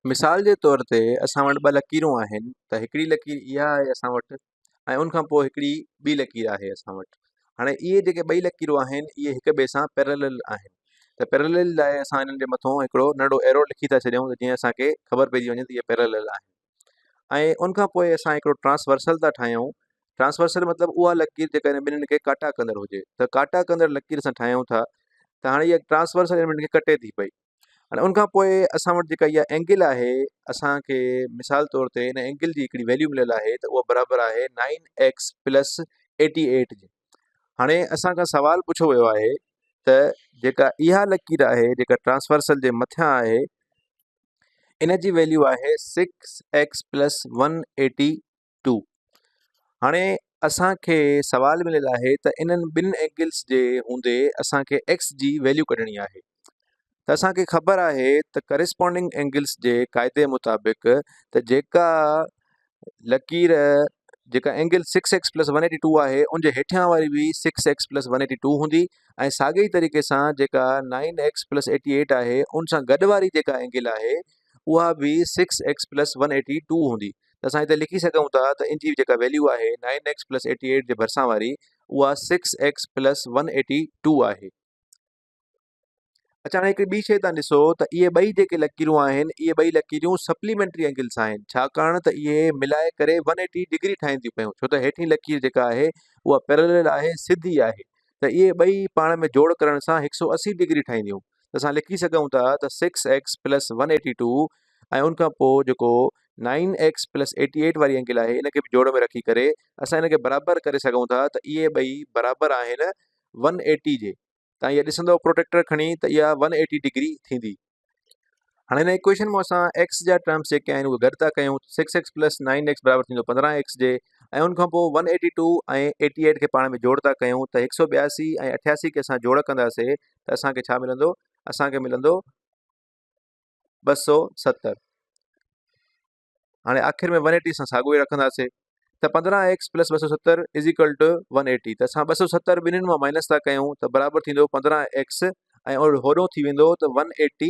مثال جي طور تي اسان وٽ ٻه لڪيرون آهن ته هڪڙي لڪير اها آهي اسان وٽ ۽ ان کان پوء هڪڙي ٻي لڪير آهي اسان وٽ. هاڻي اهي جيڪي ٻئي لڪيرون آهن اهي هڪ ٻئي سان پيرلل آهن ته پيرلل لاء اسان انهن جي مٿو هڪڙو ننڍو ايرو لکي ٿا ڇڏيون ته جيئن اسان کي خبر پئجي وڃي ته اهي پيرلل آهن ۽ ان کان پوء اسان هڪڙو ٽرانسورسل ٿا ٺاهيون. ٽرانسورسل مطلب اها لڪير جيڪا انهن ٻنهين کي ڪاٽا ڪندڙ هجي ته ڪاٽا ڪندڙ لڪير اسان ٺاهيون ٿا ته هاڻي اها ٽرانسورسل انهن ٻنهين کي ڪٽي ٿي پئي. هاڻي ان کان پوء اسان وٽ جيڪا اها اينگل آهي اسان کي مثال طور تي ان اينگل جي هڪڙي ويليو مليل آهي ته اها برابر آهي nine x plus eighty eight جي. هاڻي اسان کان سوال پڇيو ويو آهي ته جيڪا اها لڪير آهي جيڪا ٽرانسورسل جي مٿيان آهي ان جي ويليو آهي six x plus one eighty two. هاڻي اسان کي سوال مليل آهي ته انهن ٻن اينگلس جي هوندي اسان کي ايڪس جي ويليو ڪڍڻي آهي ته اسان کي خبر آهي ته ڪرسپانڊنگ اينگلس جي قاعدي مطابق ته جيڪا لڪير جيڪا angle six x plus one eighty two آهي ان جي هيٺيان واري به six x plus one eighty two هوندي ۽ ساڳي ئي طريقي سان جيڪا nine x plus eighty eight آهي ان سان گڏ واري جيڪا اينگل آهي اها به six x plus one eighty two هوندي ته اسان هتي لکي سگهون ٿا ته ان جي جيڪا ويليو آهي nine x plus eighty eight جي ڀرسان واري اها six x plus one eighty two آهي. اچا هاڻي هڪڙي ٻي شيء تان ڏسو ته اهي ٻئي جيڪي لڪيرون آهن اهي ٻئي لڪيرون سپليمينٽري اينگلس آهن ڇاڪاڻ ته اهي ملائي ڪري ون ايٽي ڊگري ٺاهين ٿيون پيون ڇو ته هيٺين لڪير جيڪا آهي اها پيرلل آهي سڌي آهي ته اهي ٻئي پاڻ ۾ جوڙ ڪرڻ سان هڪ سو اسي ڊگري ٺاهينديون ته اسان لکي سگهون ٿا ته six x plus one eighty two ۽ ان کان پوء جيڪو nine x plus eighty eight واري اينگل آهي ان کي به جوڙ ۾ رکي ڪري اسان ان کي برابر ڪري سگهون ٿا ته اهي ٻئي برابر آهن ون ايٽي جي. تان اها ڏسندو پروٽيڪٽر کڻي ته اها ون ايٽي ڊگري ٿيندي. هاڻي هن ايڪويشن مان اسان ايڪس جا ٽرمس جيڪي آهن اهي گڏ ٿا ڪيون six x plus nine x برابر ٿيندو پندرهن ايڪس جي ۽ ان کان پوء one eighty two ۽ eighty eight کي پاڻ ۾ جوڙ ٿا ڪيون ته هڪ سو ٻياسي ۽ اٺياسي کي اسان جوڙ ڪنداسي ته اسان کي ڇا ملندو اسان کي ملندو 270. هاڻي آخر ۾ ون ايٽي سان ساڳيو ئي رکنداسي ته پندرهن ايڪس پلس ٻه سو ستر is equal two one eighty ته اسان ٻه سو ستر ٻنهين مان مائنس ٿا ڪيون ته برابر ٿيندو پندرهن ايڪس ۽ هوڏو ٿي ويندو ته one eighty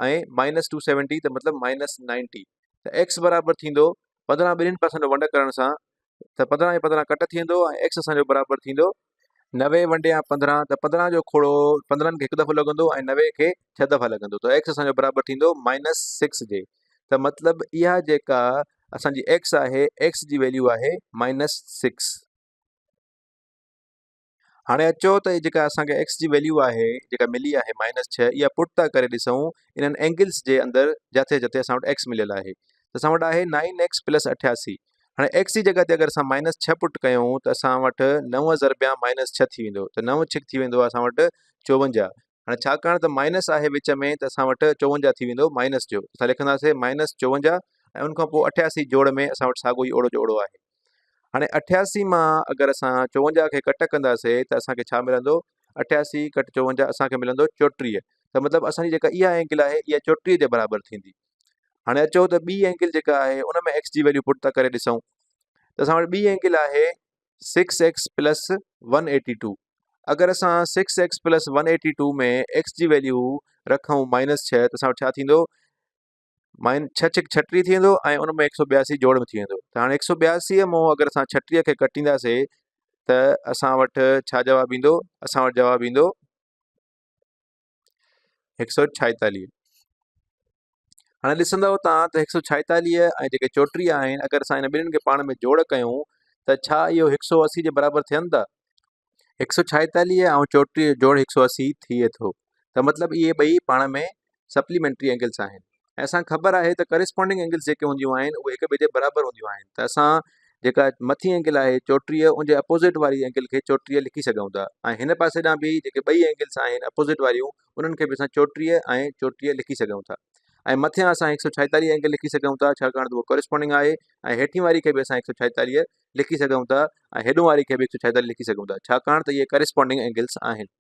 ۽ minus two seventy ته مطلب مائنس نائنٽي ته ايڪس برابر ٿيندو پندرهن ٻنهين پاسن ونڊ ڪرڻ سان ته پندرهن ۽ پندرهن ڪٽ ٿي ويندو ۽ ايڪس اسان جو برابر ٿيندو نوي ونڊيان پندرهن ته پندرهن جو کوڙو پندرهن کي هڪ دفعو لڳندو ۽ نوي کي ڇهه دفعا لڳندو ته ايڪس اسان جو برابر ٿيندو مائنس سڪس جي ته مطلب اها جيڪا اسان جي ايڪس آهي ايڪس جي ويليو آهي مائنس سڪس. هاڻي اچو ته جيڪا اسان کي ايڪس جي ويليو آهي جيڪا ملي آهي مائنس ڇهه اها پٽ ٿا ڪري ڏسون انهن اينگلس جي اندر جاٿي جاٿي اسان وٽ ايڪس مليل آهي ته اسان وٽ آهي نائن ايڪس پلس اٺياسي هاڻي ايڪس جي جڳهه تي اگر اسان مائنس ڇهه پٽ ڪيون ته اسان وٽ نو ضربيان مائنس ڇهه ٿي ويندو ته نو ڇڪ ٿي ويندو اسان وٽ چوونجاهه. هاڻي ڇاڪاڻ ته مائنس آهي وچ ۾ ته اسان وٽ چوونجاهه ٿي ويندو مائنس جو اسان لکنداسي مائنس چوونجاهه ۽ ان کان پوء اٺياسي جوڙ ۾ اسان وٽ ساڳو ئي اوڙو جو اوڙو آهي. هاڻي اٺياسي مان اگر اسان چوونجاهه کي ڪٽ ڪنداسي ته اسان کي ڇا ملندو اٺياسي ڪٽ چوونجاهه اسان کي ملندو چوٽيهه ته مطلب اسان جي جيڪا اها اينگل آهي اها چوٽيهه جي برابر ٿيندي. هاڻي اچو ته ٻي اينگل جيڪا آهي ان ۾ ايڪس جي ويليو پٽ ٿا ڪري ڏسون ته اسان وٽ ٻي اينگل آهي six x plus one eighty two اگر اسان six x plus one eighty two ۾ x جي ويليو رکون مائنس ڇهه ته اسان وٽ ڇا ٿيندو مائن ڇهه ڇڪ ڇٽيهه ٿي ويندو ۽ ان ۾ هڪ سو ٻياسي جوڙ ۾ ٿي ويندو ته هاڻي هڪ سو ٻياسي مان اگر اسان ڇٽيهه کي ڪٽينداسي ته اسان وٽ ڇا جواب ايندو اسان وٽ جواب ايندو هڪ سو ڇائيتاليهه. هاڻي ڏسندؤ تان ته هڪ سو ڇائيتاليهه ۽ جيڪي چوٽيهه آهن اگر اسان هن ٻنهين کي پاڻ ۾ جوڙ ڪيون ته ڇا اهو هڪ سو اسي جي برابر ٿين ٿا؟ هڪ سو ڇائيتاليهه ۽ چوٽيهه جوڙ هڪ سو اسي ٿئي ٿو ته مطلب اهي ٻئي پاڻ ۾ سپليمينٽري اينگلس آهن ۽ اسان کي خبر آهي ته ڪرسپانڊنگ اينگلس جيڪي هونديون آهن اهي هڪ ٻئي جي برابر هونديون آهن ته اسان جيڪا مٿين اينگل آهي چوٽيهه ان جي اپوزٽ واري اينگل کي چوٽيهه لکي سگهون ٿا ۽ هن پاسي ڏانهن به جيڪي ٻئي اينگلس آهن اپوزٽ واريون انهن کي به اسان چوٽيهه ۽ چوٽيهه لکي سگهون ٿا ۽ مٿيان اسان هڪ سو ڇائيتاليهه اينگل لکي سگهون ٿا ڇاڪاڻ ته اهو ڪرسپانڊنگ آهي ۽ هيٺين واري کي به اسان هڪ سو ڇائيتاليهه لکي سگهون ٿا ۽ هيڏون واري کي به هڪ سو ڇائيتاليهه لکي سگهون ٿا ڇاڪاڻ ته اهي ڪرسپانڊنگ اينگلس آهن.